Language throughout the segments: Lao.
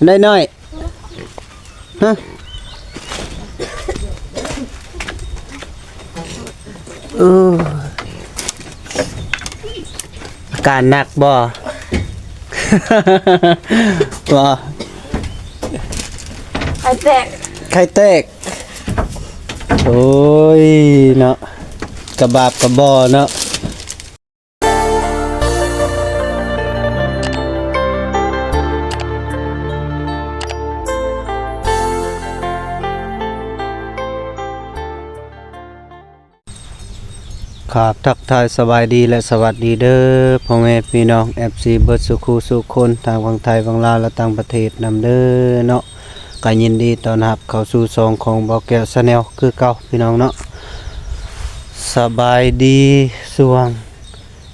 ໄດ້ນ້ອຍ ຮະ ເອີ ອາການໜັກບໍ່? ບໍ່ ໄຂ່ແຕກ ໄຂ່ແຕກ ໂອ້ຍເນາະ ກະບາບກະບໍ່ເນາະ. ຄາບ ທັກທາຍສະບາຍດີ ແລະ ສະຫວັດດີເດີ ພໍ່ແມ່ພີ່ນ້ອງ ເອັຟຊີ ເບິດສູ່ຄູ່ສູ່ຄົນ ທັງຝັ່ງໄທ ຝັ່ງລາວ ແລະ ຕ່າງປະເທດນຳເດີເນາະ. ກະຍິນດີຕ້ອນຮັບເຂົ້າສູ່ຊ່ອງຂອງບ່າວແກ້ວ Channel ຄືເກົ່າ ພີ່ນ້ອງເນາະ. ສະບາຍດີຊ່ວງ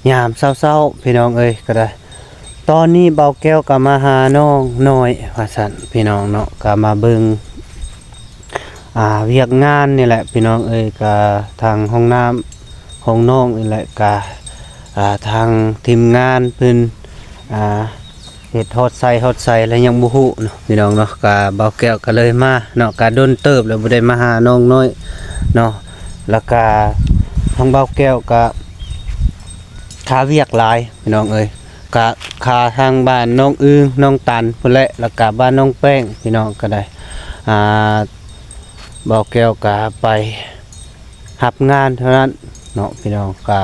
ຍາມເຊົ້າໆ ພີ່ນ້ອງເອີຍ ກະໄດ້ ຕອນນີ້ບ່າວແກ້ວກະມາຫານ້ອງນ້ອຍວ່າຊັ້ນ ພີ່ນ້ອງເນາະ ກະມາເບິ່ງ ອ່າ ວຽກງານນີ້ແຫຼະ ພີ່ນ້ອງເອີຍ ກະທາງຫ້ອງນ້ຳຂອງນ້ອງນີ້ແຫຼະ ກະ ອ່າ ທາງທີມງານເພິ່ນ ອ່າ ເຮັດຮອດໃສຮອດໃສແລ້ວຍັງບໍ່ຮູ້ເນາະ ພີ່ນ້ອງເນາະ. ກະບ່າວແກ້ວກະເລີຍມາເນາະ ກະດົນເຕີບແລ້ວບໍ່ໄດ້ມາຫານ້ອງນ້ອຍເນາະ ແລ້ວກະທາງບ່າວແກ້ວກະຄາວຽກຫຼາຍ ພີ່ນ້ອງເອີຍ ກະຄາທາງບ້ານນ້ອງອຶ່ງ ນ້ອງຕັນພຸ້ນແຫຼະ ແລ້ວກະບ້ານນ້ອງແປ້ງ ພີ່ນ້ອງກະໄດ້ ອ່າ ບ່າວແກ້ວກະໄປ ຮັບງານເທົ່ານັ້ນເນາະ ພີ່ນ້ອງ ກະ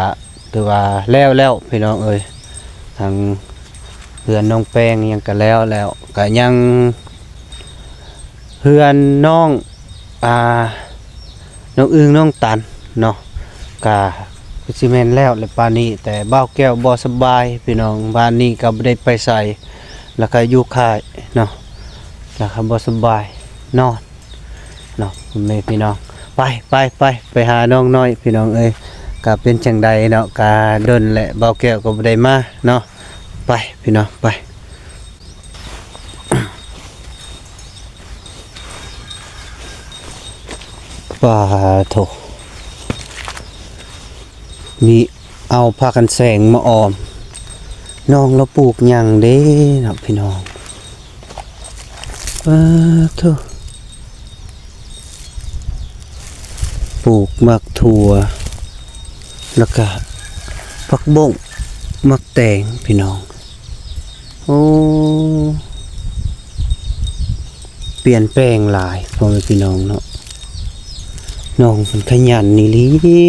ຖືວ່າແລ້ວແລ້ວ ພີ່ນ້ອງເອີຍ ທັງເຮືອນນ້ອງແປ້ງຫຍັງກະແລ້ວແລ້ວ ກະຍັງເຮືອນນ້ອງ ອ່າ ນ້ອງອຶ່ງ ນ້ອງຕັນເນາະ ກະຄືຊິແມ່ນແລ້ວແຫຼະປານນີ້ ແຕ່ບ່າວແກ້ວບໍ່ສະບາຍ ພີ່ນ້ອງ ວານນີ້ກະບໍ່ໄດ້ໄປໃສ ແລ້ວກະຢູ່ຄ້າຍເນາະ ແລ້ວກະບໍ່ສະບາຍນອນ ເນາະ ພໍ່ແມ່ພີ່ນ້ອງ ໄປ ໄປ ໄປ ໄປຫານ້ອງນ້ອຍ ພີ່ນ້ອງເອີຍ ກະເປັນຈັ່ງໃດເນາະ ກະດົນແຫຼະ ບ່າວແກ້ວກະບໍ່ໄດ້ມາເນາະ ໄປ ພີ່ນ້ອງ ໄປ ປາໂທ້ ມີ ເອົາພາກັນແສງມາອ້ອມ ນ້ອງລາວປູກຫຍັງເດ້ເນາະ ພີ່ນ້ອງ ປາໂທ້ ປູກໝາກຖົ່ວ ແລ້ວກະຜັກບົ້ງ ໝາກແຕງ ພີ່ນ້ອງ. ໂອ້ ປ່ຽນແປງຫຼາຍ ພໍ່ແມ່ພີ່ນ້ອງເນາະ ນ້ອງເພິ່ນຂະຫຍັນອີ່ຫຼີ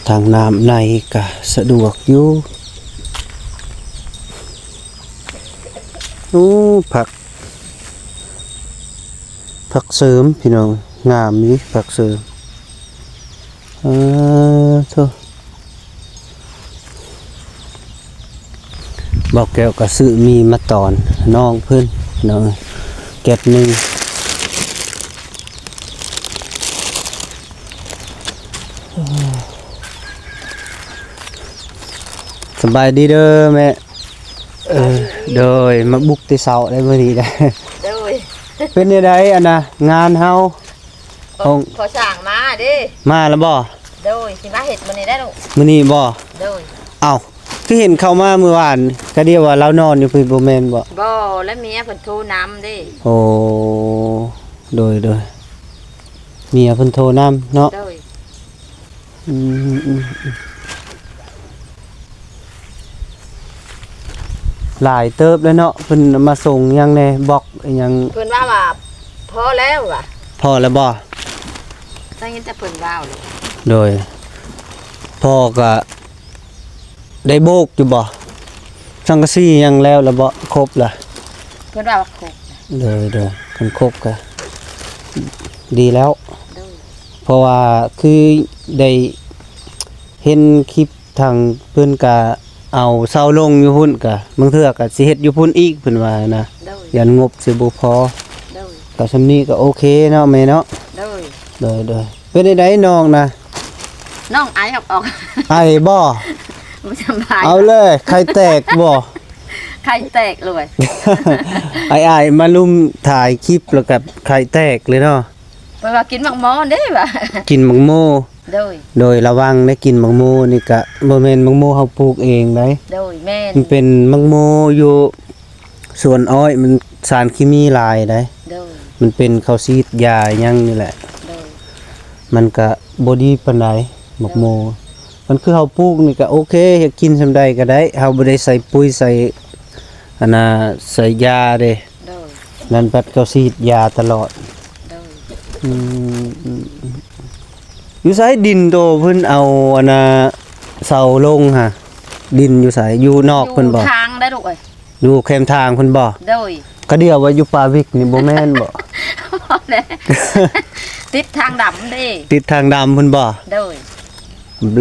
ທາງນ້ຳໃນກະສະດວກຢູ່ ໂອ້ ຜັກ ຜັກເສີມ ພີ່ນ້ອງ ງາມຢູ່ ຜັກເສີມ ເອີ ໂທ້ ບ່າວແກ້ວກະຊື້ໝີ່ມາຕອນນ້ອງເພິ່ນເນາະ ແກັດໜຶ່ງ ສະບາຍດີເດີແມ່ ເອີ ໂດຍ ມາບຸກແຕ່ເຊົ້າໄດ໋ມື້ນີ້ໄດ໋ ໂດຍ ເປັນແນວໃດອັນນະ ງານເຮົາ ຂອງ ພໍຊ່າງມາເດ້ ມາແລ້ວບໍ່? ໂດຍ ຊິມາເຮັດມື້ນີ້ໄດ້ລູກ ມື້ນີ້ບໍ່? ໂດຍ ເອົ້າ ຄືເຫັນເຂົ້າມາມື້ວານ ກະດຽວວ່າລາວນອນຢູ່ພີ້ບໍ່ແມ່ນບໍ່? ບໍ່ ແລະເມຍເພິ່ນໂທນຳເດ້ ໂອ້ ໂດຍ ໂດຍ ເມຍເພິ່ນໂທນຳເນາະ ໂດຍ ອືມ ອືມ ອືມ ຫຼາຍເຕີບແລ້ວເນາະ ເພິ່ນມາສົ່ງຫຍັງແດ່ ບລັອກອີ່ຫຍັງ ເພິ່ນວ່າ ວ່າພໍແລ້ວວ່າ ພໍແລ້ວບໍ່? ໄດ້ຍິນແຕ່ເພິ່ນເວົ້າໂລດ ໂດຍ ພໍກະໄດ້ໂບກຢູ່ບໍ່? ສັງກະສີຫຍັງແລ້ວລະບໍ່? ຄົບລະ? ເພິ່ນວ່າຄົບ ໂດຍ ໂດຍ ຄັນຄົບກະດີແລ້ວ ໂດຍ ເພາະວ່າຄືໄດ້ເຫັນຄລິບ ທາງເພິ່ນກະເອົາເສົາລົງຢູ່ພຸ້ນ ກະບາງເທື່ອກະຊິເຮັດຢູ່ພຸ້ນອີກ ເພິ່ນວ່ານະ ໂດຍ ຢ້ານງົບຊິບໍ່ພໍ ໂດຍ ກະຊ່ຳນີ້ກະໂອເຄເນາະແມ່ເນາະ ໂດຍ ໂດຍ ໂດຍ ເປັນຈັ່ງໃດນ້ອງນະ? ນ້ອງໄອອອກໆ ໄອບໍ່? ບໍ່ສະບາຍ ເອົາເລີຍ ໄຂ່ແຕກບໍ່? ໄຂ່ແຕກເລີຍ ອ້າຍໆມາລຸມຖ່າຍຄລິບແລ້ວກະໄຂ່ແຕກເລີຍເນາະ ເພິ່ນວ່າກິນໝາກໂມເດ້ວ່າ ກິນໝາກໂມ ໂດຍ ໂດຍ ລະວັງໄດ້ ກິນໝາກໂມນີ້ກະບໍ່ແມ່ນໝາກໂມເຮົາປູກເອງໃດ໋ ໂດຍ ແມ່ນ ມັນເປັນໝາກໂມຢູ່ສວນອ້ອຍ ມັນສານເຄມີຫຼາຍໃດ໋ ໂດຍ ມັນເປັນເຂົາສີດຢາຫຍັງນີ້ແຫຼະ ໂດຍ ມັນກະບໍ່ດີປານໃດ ໝາກໂມ ໂດຍ ມັນຄືເຮົາປູກນີ້ກະໂອເຄ ເຮັດກິນສ່ຳໃດກະໄດ້ ເຮົາບໍ່ໄດ້ໃສ່ປຸ໋ຍໃສ່ ອັນນ່າ ໃສ່ຢາເດ້ ໂດຍ ນັ້ນພັດເຂົາສີດຢາຕະຫຼອດ ໂດຍ ອືມ ຢູ່ໃສດິນໂຕເພິ່ນເອົາ ອັນນ່າ ເສົາລົງຫະ ດິນຢູ່ໃສ ຢູ່ນອກເພິ່ນບໍ່? ຢູ່ທາງໄດ໋ລູກເອີຍ ຢູ່ແຄມທາງເພິ່ນບໍ່? ໂດຍ ກະດຽວວ່າຢູ່ປ່າວິກນີ້ບໍ່ແມ່ນບໍ່? ຕິດທາງດຳເດ້ ຕິດທາງດຳເພິ່ນບໍ່? ໂດຍ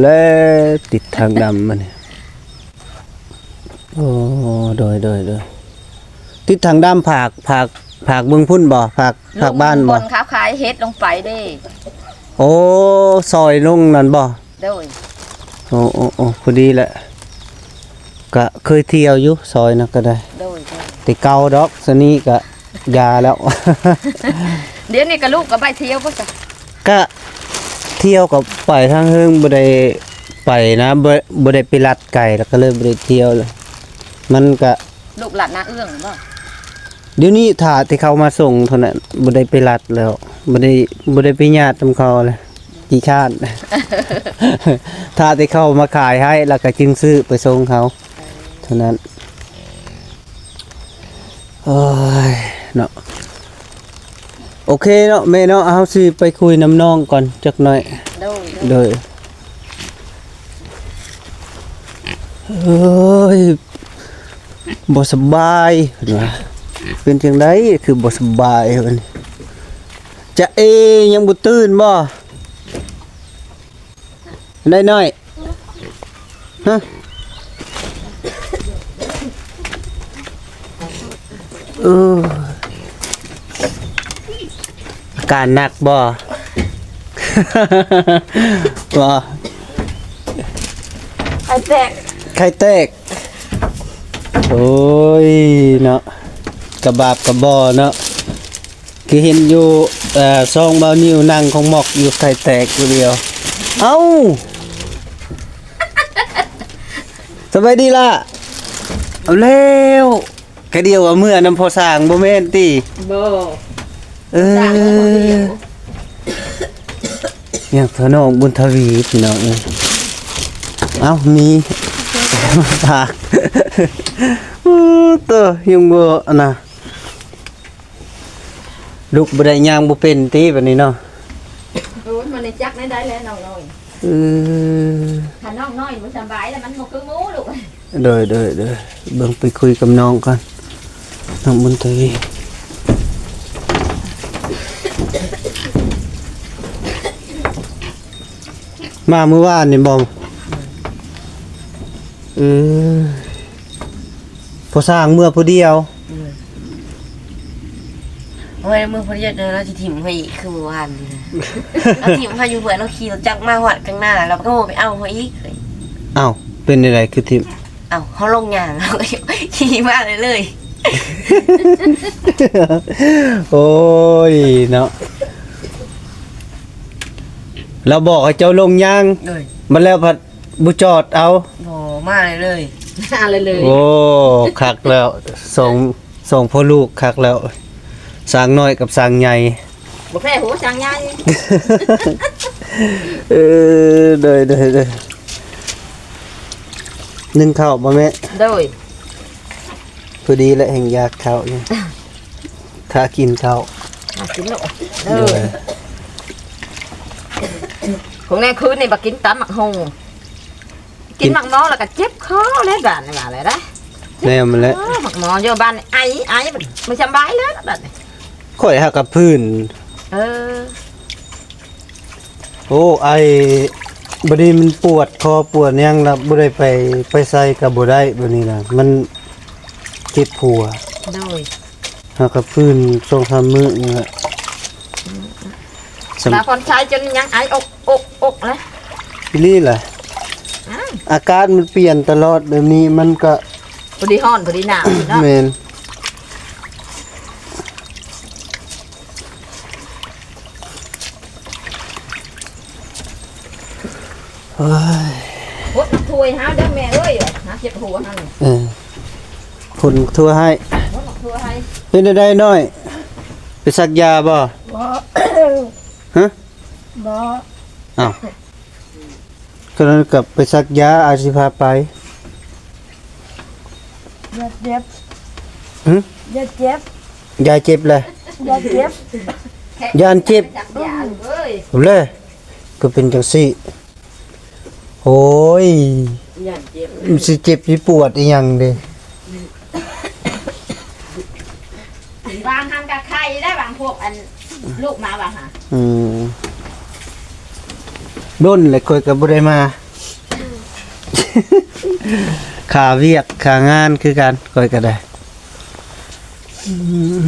ແລະ ຕິດທາງດຳມັນນີ້ ໂອ້ ໂດຍ ໂດຍ ໂດຍ ຕິດທາງດຳພາກ ພາກ ພາກເບິ່ງພຸ້ນບໍ່? ພາກ ພາກບ້ານບໍ່? ບ່ອນເຂົາຂາຍເຫັດລົງໄປເດ້ ໂອ້ ຊອຍລົງນັ້ນບໍ່? ໂດຍ ໂອ້ ໂອ້ ໂອ້ ພໍດີແຫຼະ ກະເຄີຍທ່ຽວຢູ່ຊອຍນັ້ນກະໄດ້ ໂດຍ ໂດຍ ແຕ່ເກົ່າດອກ ຊະນີ້ກະຢ່າແລ້ວ ດຽວນີ້ກະລູກກະໄປທ່ຽວບໍ່ຊະ? ກະທ່ຽວກະໄປທາງເທິງ ບໍ່ໄດ້ໄປນະ ບໍ່ ບໍ່ໄດ້ໄປລັດໄກ ລະກະເລີຍບໍ່ໄດ້ທ່ຽວ ມັນກະ ລູກລັດນາເອື້ອງບໍ່? ດຽວນີ້ຖ້າແຕ່ເຂົາມາສົ່ງເທົ່ານັ້ນ ບໍ່ໄດ້ໄປລັດແລ້ວ ບໍ່ໄດ້ ບໍ່ໄດ້ໄປຍາດນຳເຂົາແລ້ວ ຂີ້ຄ້ານ ຖ້າແຕ່ເຂົາມາຂາຍໃຫ້ ລະກະຈຶ່ງຊື້ໄປສົ່ງເຂົາເທົ່ານັ້ນ ໂອ້ຍເນາະ ໂອເຄເນາະແມ່ເນາະ ເຮົາຊິໄປຄຸຍນຳນ້ອງກ່ອນຈັກໜ້ອຍ ໂດຍ ໂດຍ ໂດຍ ເອີຍ ບໍ່ສະບາຍເພິ່ນວ່າ ເປັນຈັ່ງໃດຄືບໍ່ສະບາຍເພິ່ນ ຈະເອ ຍັງບໍ່ຕື່ນບໍ່? ໄດ້ນ້ອຍ ຮະ ເອີ ອາການໜັກບໍ່? ບໍ່ ໄຂ່ແຕກ ໄຂ່ແຕກ ໂອ້ຍເນາະ ກະບາບກະບໍ່ເນາະ ຄືເຫັນຢູ່ ເອີ ຊ່ອງບ່າວນິວນັ່ງຂອງໝອກຢູ່ ໄຂ່ແຕກຜູ້ດຽວ ເອົ້າ ສະບາຍດີລະ ເອົາແລ້ວ ກະດຽວວ່າເມືອນຳພໍ່ຊ່າງບໍ່ແມ່ນຕິ? ບໍ່ ເອີ ຊ່າງບໍ່ໄດ້ ຍັງພະນ້ອງບຸນທະວີພີ່ນ້ອງເອີຍ ເອົ້າ ມີ ມາຝາກ ໂອ້ ໂຕ ຍັງບໍ່ ອັນນ່າ ລຸກບໍ່ໄດ້ຍ່າງບໍ່ເປັນຕິບັດນີ້ເນາະ ໂອ້ຍ ມັນໄດ້ຈັກໄດ້ແລ້ວນ້ອງນ້ອຍ ເອີ ຄັນນ້ອງນ້ອຍບໍ່ສະບາຍແລ້ວມັນບໍ່ຄືໝູ່ລູກ ໂດຍ ໂດຍ ໂດຍ ເບິ່ງໄປຄຸຍກັບນ້ອງກ່ອນ ນ້ອງບຸນທະວີ ມາມື້ວານນີ້ບໍ່? ເອີ ພໍ່ຊ່າງເມືອຜູ້ດຽວ ໂອ້ຍ ເມືອຜູ້ດຽວ ແຕ່ລາວຊິຖິ້ມຂ້ອຍອີກຄືມື້ວານນີ້ນະ ລາວຖິ້ມຂ້ອຍຢູ່ເພື່ອນ ລາວຂີ່ລົດຈັກມາຮອດຂ້າງໜ້າ ລາວກະໂທໄປເອົາຂ້ອຍອີກ ເອົ້າ ເປັນຈັ່ງໃດຄືຖິ້ມ? ເອົ້າ ເຮົາລົງຍ່າງ ເຮົາກະຂີ່ມາເລີຍ ໂອ້ຍເນາະ ລາວບອກໃຫ້ເຈົ້າລົງຍ່າງ ໂດຍ ບັດແລ້ວພັດ ບໍ່ຈອດເອົາ ບໍ່ ມາເລີຍ ມາເລີຍ ໂອ້ ຄັກແລ້ວ ສອງ ສອງພໍ່ລູກ ຄັກແລ້ວ ຊ່າງນ້ອຍກັບຊ່າງໃຫຍ່ ບໍ່ແພ້ຫົວຊ່າງໃຫຍ່ ເອີ ໂດຍ ໂດຍ ໂດຍ ໜຶ້ງເຂົ້າບໍ່ແມ່? ໂດຍ ພໍດີແຫຼະ ແຮ່ງຢາກເຂົ້າຢູ່ ຖ້າກິນເຂົ້າ ຖ້າກິນໂລດ ເອີ ໂດຍ ພວກແນວຄືນນີ້ບໍ່ກິນຕຳໝາກຫຸ່ງ ກິນ ກິນໝາກໝໍລະກະເຈັບຄໍແລ້ວບາດນີ້ວ່າແລ້ວນະ ແນວມັນແຫຼະ ເອີ ໝາກໝໍຢູ່ບ້ານໄອ ໄອ ບໍ່ສະບາຍແລ້ວບາດນີ້ ຂ້ອຍຫາກະພື້ນ ເອີ ໂອ້ ໄອ ບັດນີ້ມັນປວດຄໍປວດຫຍັງລະບໍ່ໄດ້ໄປ ໄປໃສກະບໍ່ໄດ້ ບັດນີ້ນະ ມັນເຈັບຫົວ ໂດຍ ຫາກະຟື້ນສອງສາມມື້ນີ້ແຫຼະ ສຳ ຕາຜ່ອນຄາຍຈົນຍັງໄອອົກ ອົກ ອົກແຫຼະ ອີ່ຫຼີແຫຼະ ອາ ອາກາດມັນປ່ຽນຕະຫຼອດແບບນີ້ ມັນກະ ພໍດີຮ້ອນ ພໍດີໜາວເນາະ ແມ່ນ. ໂອ້ຍ ຫົດໝາກຖົ່ວໃຫ້ເຮົາເດີແມ່ເອີຍ ຫາເຈັບຫົວຫັ້ນ ເອີ ຄົນທົ່ວໃຫ້ ຫົດໝາກຖົ່ວໃຫ້ ເປັນຈັ່ງໃດນ້ອຍ ໄປສັກຢາບໍ່? ບໍ່ ຮະ? ບໍ່ ອ້າວ ກໍນັ້ນກໍໄປສັກຢາ ອາຊິພາໄປ ຢ່າເຈັບ ຫຶ? ຢ່າເຈັບ ຢາເຈັບແຫຼະ ຢ່າເຈັບ ຢ້ານເຈັບ ອືມ ເລີຍ ກໍເປັນຈັ່ງຊີ້ ໂອ້ຍ ຢ້ານເຈັບ ມັນຊິເຈັບຊິປວດອີ່ຫຍັງເດ ວາງຫັ້ນກະໄຄໄດ້ ວາງພວກອັນລູກມາວ່າຫາ ອືມ ດົນແລ້ວຂ້ອຍກໍບໍ່ໄດ້ມາ ຄາວຽກຄາງານຄືກັນ ຂ້ອຍກໍໄດ້ ອືມ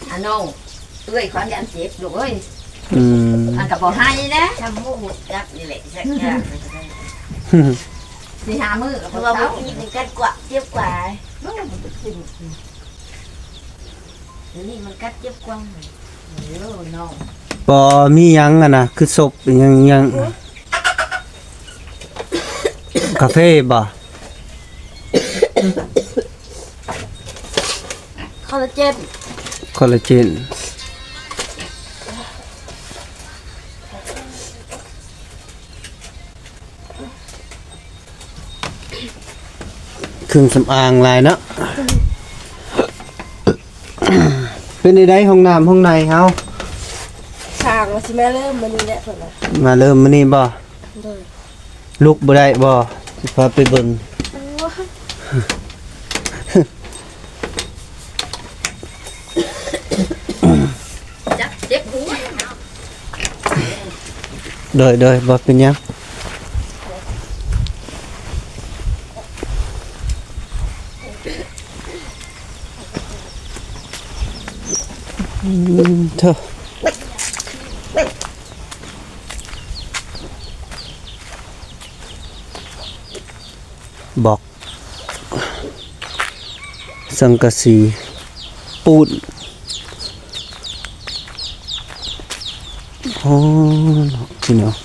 ອານ້ອງເອື້ອຍ ຄວາມຢ້ານເຈັບລູກເອີຍ ອືມ ອັນກໍບໍ່ໃຫ້ນະ ທຳໝູຈັບນີ້ແຫຼະ ສັກຢາ ສີ່ຫ້າມື້ກໍບໍ່ເຊົາ ເພາະວ່າບໍ່ກິນກັນກວ່າ ເຈັບກວ່າ ດຽວນີ້ມັນກັດເຈັບກວ່າ ໂອ້ຍ ນ້ອງ ບໍ່ມີຫຍັງຫັ້ນນະ ຄືສົບຫຍັງ ຫຍັງ ກາເຟບໍ່? ຄໍລາເຈນ ຄໍລາເຈນ. ເຄື່ອງສຳອາງຫຼາຍເນາະ. ເປັນໃດໃດຫ້ອງນ້ຳຫ້ອງໃນເຮົາ? ຊ່າງວ່າຊິມາເລີ່ມມື້ນີ້ແຫຼະເພິ່ນວ່າ. ມາເລີ່ມມື້ນີ້ບໍ່? ໂດຍ. ລຸກບໍ່ໄດ້ບໍ່? ຊິພາໄປເບິ່ງ. ໂອ້ຍ. ຈັບເຈັບຫົວ. ໂດຍ ໂດຍ ບໍ່ເປັນຫຍັງ. ອືມ ເທີ ບອກ ສັງກະສີ ປູນ. ໂອ້ ເນາະ ພີ່ນ້ອງ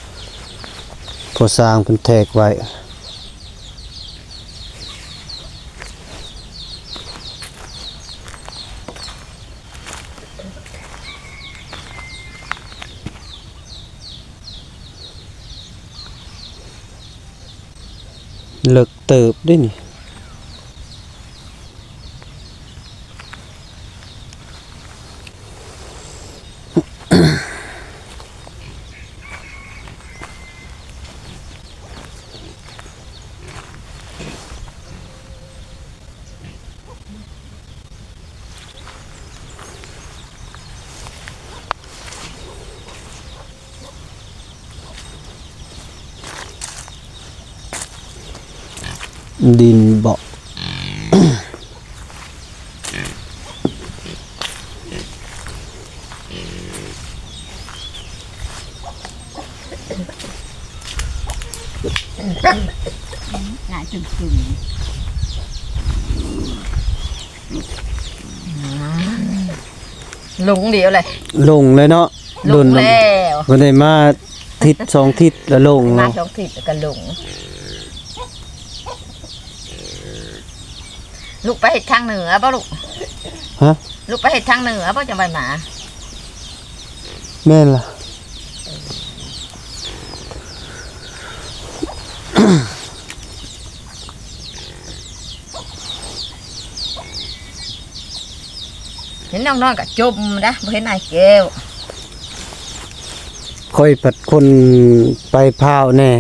ພໍ່ສ້າງເພິ່ນແທກໄວ້. ເລິກເຕີບເດ້ນີ້. ດິນເບາະ. ຫຼາຍຕຶງໆ. ຫຼົງດຽວເລີຍ ຫຼົງເລີຍເນາະ. ຫຼົງແລ້ວ ດົນນຳ ບໍ່ໄດ້ມາທິດສອງທິດລະຫຼົງ ມາສອງທິດລະກະຫຼົງ. ລູກໄປເຮັດທາງເໜືອບໍ່ລູກ? ຮະ? ລູກໄປເຮັດທາງເໜືອບໍ່ ຈັ່ງໄວມາ? ແມ່ນລະ. ເຫັນນ້ອງໆກໍຈົ່ມນະ ບໍ່ເຫັນອ້າຍແກ້ວ. ຂ້ອຍພັດຄົນໄປພ້າວແດ່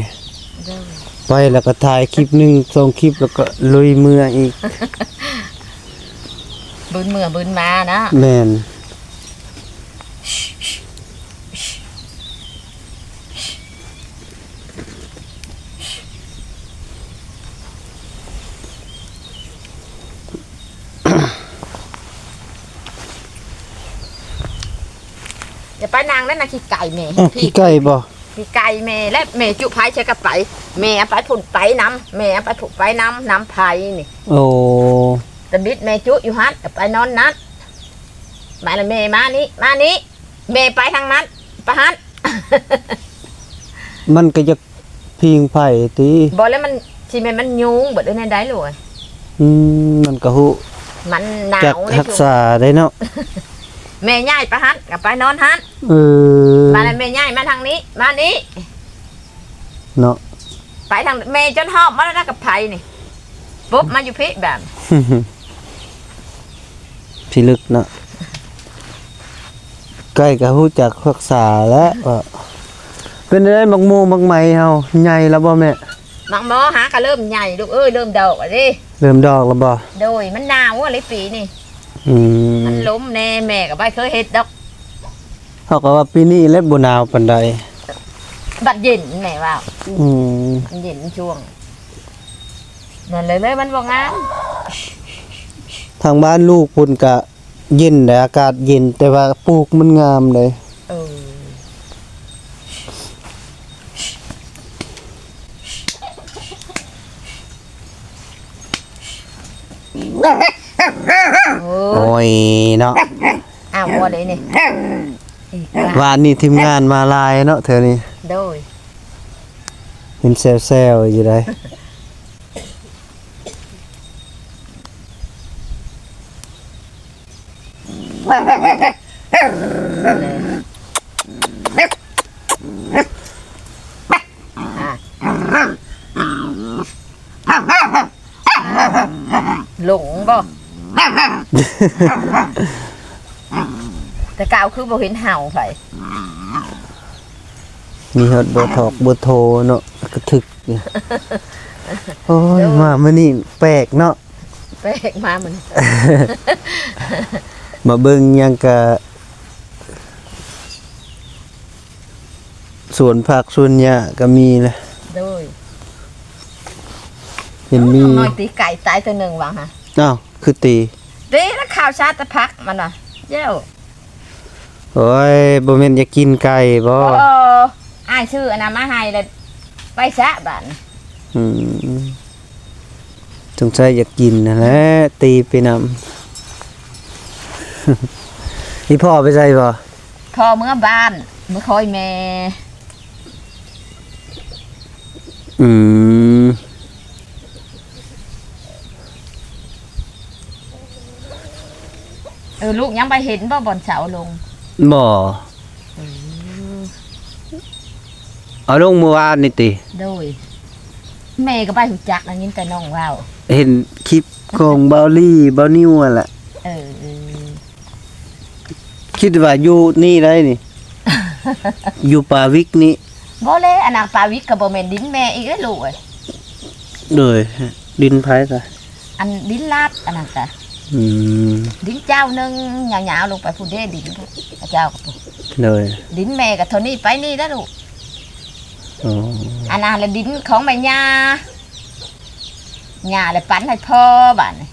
ໂດຍ ໄປແລ້ວກໍຖ່າຍຄລິບໜຶ່ງສອງຄລິບ ແລ້ວກໍລຸຍເມືອອີກ ບືນເມືອບືນມານະ. ແມ່ນ. ຢ່າໄປນັ່ງນັ້ນນະ ຂີ້ໄກ່ແມ່. ອ້າວ ຂີ້ໄກ່ບໍ່? ຂີ້ໄກ່ແມ່ ແລະແມ່ຈຸໄຟໃສ່ກະໄປ ແມ່ເອົາໄປພຸ້ນໄປນຳ ແມ່ເອົາໄປພຸ້ນໄປນຳ ນຳໄຟນີ້. ໂອ້ ຕະບິດແມ່ຈຸຢູ່ຫັ້ນ ກະໄປນອນນັ້ນ. ມາລະແມ່ ມານີ້ ມານີ້. ແມ່ໄປທາງນັ້ນ ປະຫັດ ມັນກໍຢາກພິງໄຟຕິ. ບໍ່ແລ້ວມັນ ຊິແມ່ນມັນຍຸງເບິດ ຫຼືແນວໃດລູກເອີຍ? ອືມ ມັນກໍຮູ້ ມັນໜາວ ຈັກຮັກສາໄດ້ເນາະ. ແມ່ຍ້າຍປະຫັດ ກໍໄປນອນຫັ້ນ. ເອີ ບາດນັ້ນແມ່ຍ້າຍມາທາງນີ້ ມານີ້ ເນາະ ໄປທາງ ແມ່ຈົນຫອບມາແລ້ວນະ ກັບໄຜນີ້ ປົບມາຢູ່ພີ້ບາດ ພິລຶກເນາະ. ໄກ່ກໍຮູ້ຈັກຮັກສາແລ້ວ. ເປັນໃດໝາກໂມໝາກໄມ້ເຮົາໃຫຍ່ແລ້ວບໍ່ແມ່? ໝາກໂມຫາກໍເລີ່ມໃຫຍ່ລູກເອີຍ ເລີ່ມດອກແລ້ວເດ້. ເລີ່ມດອກແລ້ວບໍ່? ໂດຍ ມັນໜາວເລີຍປີນີ້. ອືມ ມັນລົມແດ່ ແມ່ກໍບໍ່ເຄີຍເຮັດດອກ. ເຮົາກໍວ່າປີນີ້ແຫຼະບໍ່ໜາວປານໃດ ບັດເຢັນແມ່ວ່າ. ອືມ ມັນເຢັນຊ່ວງນັ້ນເລີຍ ເລີຍມັນບໍ່ງາມ. ທາງບ້ານລູກພຸ້ນກະເຢັນແຫຼະ ອາກາດເຢັນ ແຕ່ວ່າປູກມັນງາມເດ້. ເອີ ໂອ້ຍ ໂອ້ຍເນາະ. ອ້າວ ບໍ່ໄດ້ນີ້ ວານນີ້ທີມງານມາຫຼາຍເນາະແຖວນີ້. ໂດຍ ເຫັນແຊວໆຢູ່ໃດ. ອ່າ ຫຼົງບໍ່? ແຕ່ເກົ່າຄືບໍ່ເຫັນເຫົ່າໃຜ. ມີຮອດບໍ່ຖອກບໍ່ໂທເນາະ ກະຖືກ. ໂອ້ຍ ໂດຍ ມາມື້ນີ້ແປກເນາະ ແປກມາມື້ນີ້. ມາເບິ່ງຫຍັງກະ ສວນຜັກສວນຫຍ້າກໍມີນະ. ໂດຍ ເຫັນມີ ນ້ອຍຕີໄກ່ຕາຍຕົວໜຶ່ງວ່າຫະ. ອ້າວ ຄືຕີ? ຕີແລ້ວ ຂ້າວຊາແຕ່ຜັກມັນວ່າ ແລ້ວ. ໂອ້ຍ ບໍ່ແມ່ນຢາກກິນໄກ່ບໍ່? ບໍ່ ອ້າຍຊື້ອັນນັ້ນມາໃຫ້ແລ້ວ ໄປຊະບາດນີ້. ອືມ ສົງໄສຢາກກິນຫັ້ນແຫຼະ ຕີໄປນຳ. ອີ່ພໍ່ໄປໃສບໍ່? ພໍ່ເມືອບ້ານ ເມືອຄອຍແມ່. ອືມ ເອີ ລູກຍັງໄປເຫັນບໍ່ ບ່ອນເສົາລົງ? ບໍ່. ເອີ ເອົາລົງມື້ວານນີ້ຕິ? ໂດຍ ແມ່ກໍໄປຮູ້ຈັກ ໄດ້ຍິນແຕ່ນ້ອງເວົ້າ ເຫັນຄລິບຂອງບ່າວລີ ບ່າວນິວຫັ້ນລະ. ເອີ ເອີ ຄິດວ່າຢູ່ນີ້ໄດ໋ນີ້ ຢູ່ປ່າວິກນີ້. ບໍ່ແລະ ອັນນັ້ນປ່າວິກກໍບໍ່ແມ່ນດິນແມ່ອີກເດ້ລູກເອີຍ. ໂດຍ ດິນໃຜຊະ? ອັນດິນລາດອັນນັ້ນກະ ອືມ ດິນເຈົ້າໜຶ່ງຍາວໆລົງໄປພຸ້ນເດ້ ດິນເຈົ້າກໍ. ໂດຍ ດິນແມ່ກໍເທົ່ານີ້ໄປນີ້ລະລູກ. ອໍ ອັນນັ້ນລະດິນຂອງແມ່ຍ່າ ຍ່າລະປັນໃຫ້ພໍ່ບາດນີ້.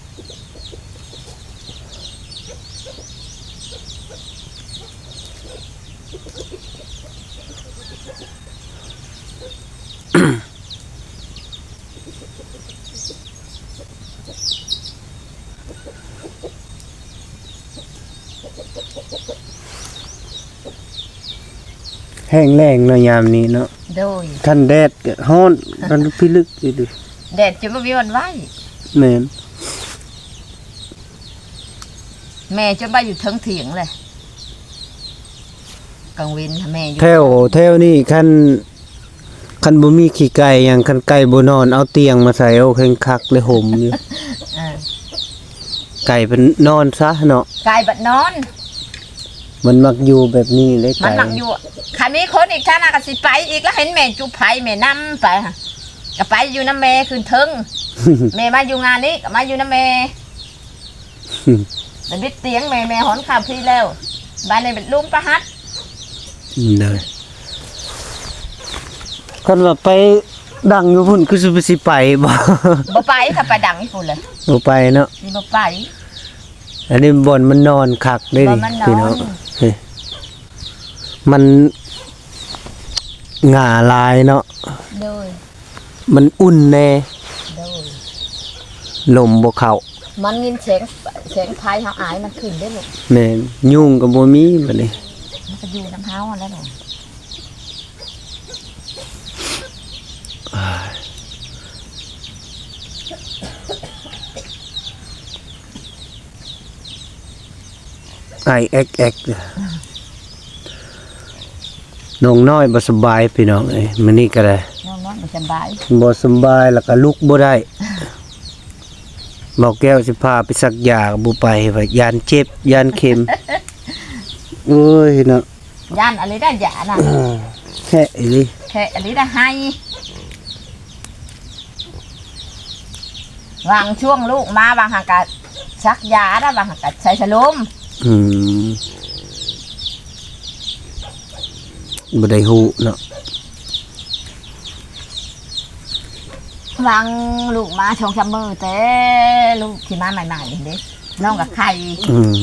ແຫ້ງແລ້ງເນາະ ຍາມນີ້ເນາະ. ໂດຍ ຄັນແດດກໍຮ້ອນ ຄັນພິລຶກຢູ່. ແດດຈົນບໍ່ມີວັນໄວ້. ແມ່ນ. ແມ່ຈົນໄປຢູ່ເທິງຖຽງເລີຍ ກາງເວັນແມ່ຢູ່. ແຖວ ແຖວນີ້ຄັນ ຄັນບໍ່ມີຂີ້ໄກ່ຫຍັງ ຄັນໄກ່ບໍ່ນອນ ເອົາຕຽງມາໃສ່ ໂອ້ ແຮງຄັກເລີຍ ຫົ່ມຢູ່. ເອີ ໄກ່ເພິ່ນນອນຊະເນາະ ໄກ່ບັດນອນ. ມັນມັກຢູ່ແບບນີ້ເດ້ ມັນມັກຢູ່. ຄັນມີຄົນອີກທ່ານນະກໍຊິໄປອີກລະ ເຫັນແມ່ຈຸໄຟແມ່ນຳໄປຫະ ກໍໄປຢູ່ນຳແມ່ຂຶ້ນເທິງ. ແມ່ມາຢູ່ງານນີ້ກໍມາຢູ່ນຳແມ່ ໄປບິດຕຽງແມ່ ແມ່ຫອນຂ້າມພີ້ແລ້ວ ບາດນີ້ເປັນລຸງປະຫັດ. ໂດຍ ຄັນວ່າໄປດັງຢູ່ພຸ້ນ ຄືຊິ ຊິໄປບໍ່? ບໍ່ໄປ ຖ້າໄປດັງຢູ່ພຸ້ນເລີຍ ບໍ່ໄປເນາະ ຊິບໍ່ໄປ. ອັນນີ້ບ່ອນມັນນອນຄັກເດ້ນີ້ ບ່ອນມັນນອນ ພີ່ນ້ອງ ເອີ ມັນຫຍ້າຫຼາຍເນາະ. ໂດຍ ມັນອຸ່ນແດ່ ໂດຍ ລົມບໍ່ເຂົ້າ. ມັນຍິນແສງ ແສງໄຟເຮົາອາຍມັນຂຶ້ນເດ້ລູກ. ແມ່ນ ຍຸງກໍບໍ່ມີບັດນີ້. ກໍຢູ່ນຳເຮົາຫັ້ນແຫຼະເນາະ. ໄອແອກໆ ນ້ອງນ້ອຍບໍ່ສະບາຍພີ່ນ້ອງເອີຍ ມື້ນີ້ກໍໄດ້ ນ້ອງນ້ອຍບໍ່ສະບາຍ ບໍ່ສະບາຍ ແລ້ວກໍລຸກບໍ່ໄດ້. ເບົາແກ້ວຊິພາໄປສັກຢາກໍບໍ່ໄປ ວ່າຢ້ານເຈັບ ຢ້ານເຂັມ. ໂອ້ຍເນາະ ຢ້ານອີ່ຫຼີໄດ໋ຢານະ ແຄະອີ່ຫຼີ ແຄະອີ່ຫຼີໄດ໋ ໄຫ້. ຫວ່າງຊ່ວງລູກມາ ຫວ່າງຫາກະສັກຢາໄດ໋ ຫວ່າງຫາກະໃສ່ສະໂລມ. ອືມ ບໍ່ໄດ້ຮູ້ເນາະ. ຫວ່າງລູກມາສອງສາມມື້ ແຕ່ລູກທີ່ມາໃໝ່ໆເດ້ ນ້ອງກໍໄຂ້. ອືມ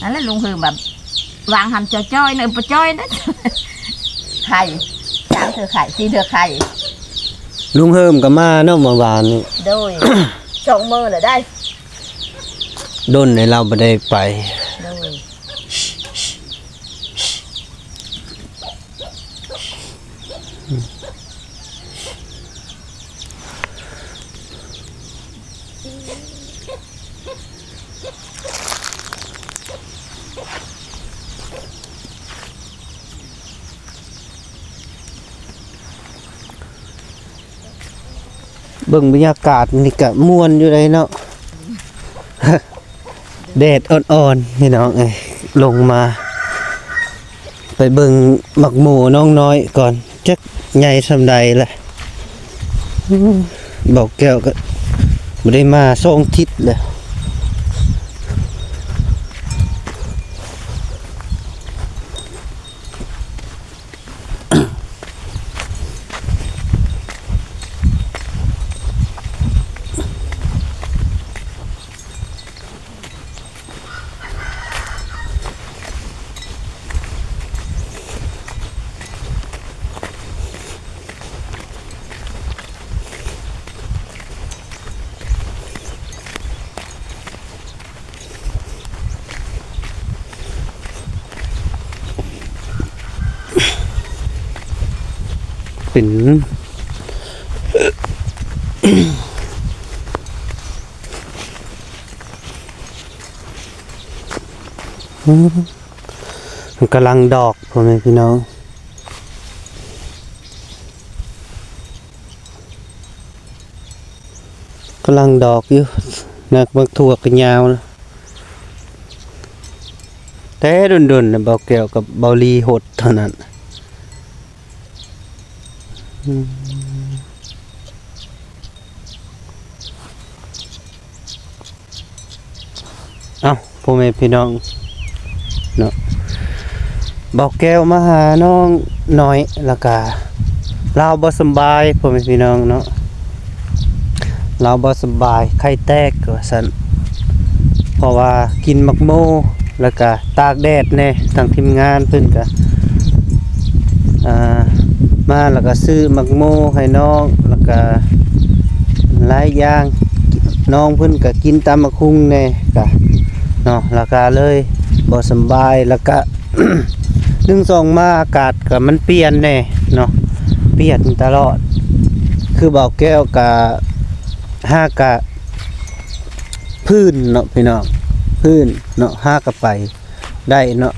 ນັ້ນແຫຼະ ລຸງເຮີມແບບ ຫວ່າງຫັ້ນຈ່ອຍໆ ເນີ ບໍ່ຈ່ອຍເດີ ໄຂ້ ສາມເທື່ອໄຂ້ ສີ່ເທື່ອໄຂ້. ລຸງເຮີມກໍມາເນາະ ເມື່ອວານນີ້. ໂດຍ ສອງມື້ແລ້ວໄດ໋ ດົນໃນລາວບໍ່ໄດ້ໄປ. ໂດຍ. ເບິ່ງບັນຍາກາດນີ້ກະມ່ວນຢູ່ເດເນາະ. ແດດອ່ອນໆ ພີ່ນ້ອງເອີຍ ລົງມາ ໄປເບິ່ງໝາກໂມນ້ອງນ້ອຍກ່ອນ ຈັກໃຫຍ່ສ່ຳໃດລະ. ເບົາແກ້ວກໍບໍ່ໄດ້ມາສອງທິດແລ້ວ. ເປັນ ອືມ ມັນກຳລັງດອກ ພໍ່ແມ່ພີ່ນ້ອງ ກຳລັງດອກຢູ່ ນັກໝາກຖົ່ວກໍຍາວ ແຕ່ດົນໆ ນະ ເບົາແກ້ວກັບເບົາລີຫົດເທົ່ານັ້ນ. ອືມ ເອົ້າ ພໍ່ແມ່ພີ່ນ້ອງເນາະ ເບົາແກ້ວມາຫານ້ອງນ້ອຍ ແລ້ວກະລາວບໍ່ສຳບາຍ ພໍ່ແມ່ພີ່ນ້ອງເນາະ ລາວບໍ່ສຳບາຍ ໄຂ້ແຕກວ່າຊັ້ນ ເພາະວ່າກິນໝາກໂມ ແລ້ວກະຕາກແດດແດ່ ທາງທີມງານເພິ່ນກະ ອ່າ ມາແລ້ວກະຊື້ໝາກໂມໃຫ້ນ້ອງ ແລ້ວກະຫຼາຍຢ່າງ ນ້ອງເພິ່ນກະກິນຕຳໝາກຫຸ່ງແດ່ ກະເນາະ ແລ້ວກະເລີຍບໍ່ສຳບາຍ ແລ້ວກະ ໜຶ່ງສອງມາອາກາດກະມັນປ່ຽນແດ່ເນາະ ປ່ຽນຕະຫຼອດ ຄືເບົາແກ້ວກະ ຫາກະ ພື້ນເນາະພີ່ນ້ອງ ພື້ນເນາະ ຫາກະໄປໄດ້ເນາະ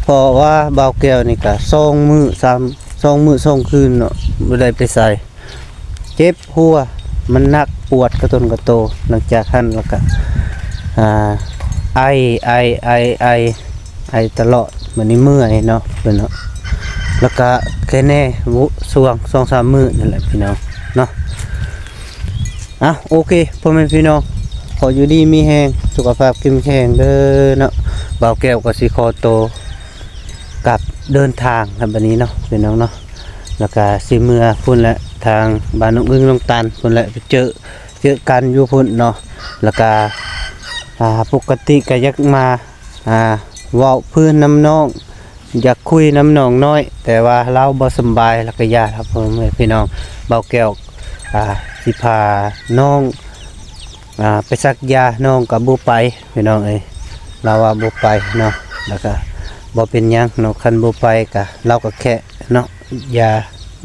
ເພາະວ່າບ່າວແກ້ວນີ້ກະສອງມື້ສາມ ສອງມື້ສອງຄືນເນາະ ບໍ່ໄດ້ໄປໃສ ເຈັບຫົວ ມັນໜັກ ປວດກະຕົນກະໂຕ. ຫຼັງຈາກຫັ້ນແລ້ວກະ ອ່າ ໄອ ໄອ ໄອ ໄອ ໄອຕະຫຼອດ ບາດນີ້ເມື່ອຍເນາະ ເພິ່ນເນາະ ແລ້ວກະແຄ່ແນ່ ວະ ຊ່ວງສອງສາມມື້ນັ້ນແຫຼະພີ່ນ້ອງເນາະ. ອ່ະ ໂອເຄ ພໍ່ແມ່ພີ່ນ້ອງ ຂໍຢູ່ດີມີແຮງ ສຸຂະພາບເຂັ້ມແຂງເດີເນາະ. ບ່າວແກ້ວກໍຊິຂໍໂຕກັບເດີນທາງແລ້ວບາດນີ້ເນາະ ພີ່ນ້ອງເນາະ. ແລ້ວກະຊິເມືອພຸ້ນແຫຼະ ທາງບ້ານນ້ອງອຶ້ງນ້ອງຕັນພຸ້ນແຫຼະ ໄປເຈີ ເຈີກັນຢູ່ພຸ້ນເນາະ. ແລ້ວກະ ອ່າ ປົກກະຕິກະຢາກມາ ອ່າ ເວົ້າພື້ນນຳນ້ອງ ຢາກຄຸຍນຳນ້ອງນ້ອຍ ແຕ່ວ່າລາວບໍ່ສຳບາຍ ແລ້ວກະຢ່າ ພໍ່ແມ່ພີ່ນ້ອງ. ບ່າວແກ້ວ ອ່າ ຊິພານ້ອງ ອ່າ ໄປສັກຢາ ນ້ອງກໍບໍ່ໄປພີ່ນ້ອງເອີຍ ລາວວ່າບໍ່ໄປເນາະ. ແລ້ວກະ ບໍ່ເປັນຫຍັງເນາະ ຄັນບໍ່ໄປກະ ລາວກະແຄະເນາະ ຢາ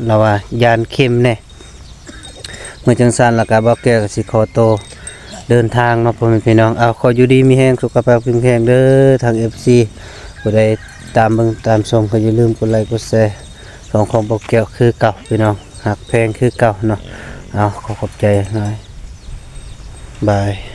ລາວວ່າຢ້ານເຂັມແດ່. ເມື່ອຈັ່ງຊັ້ນລະກະ ບ່າວແກ້ວກະຊິຂໍໂຕເດີນທາງເນາະ ພໍ່ແມ່ພີ່ນ້ອງ. ເອົາ ຂໍຢູ່ດີມີແຮງ ສຸຂະພາບເຂັ້ມແຂງເດີ ທາງເອັຟຊີ ຜູ້ໃດຕາມເບິ່ງຕາມຊົມ ກໍຢ່າລືມກົດໄລກົດແຊ ຊ່ອງຂອງບ່າວແກ້ວຄືເກົ່າພີ່ນ້ອງ ຮັກແພງຄືເກົ່າເນາະ. ເອົາ ຂໍຂອບໃຈຫຼາຍ ບາຍ.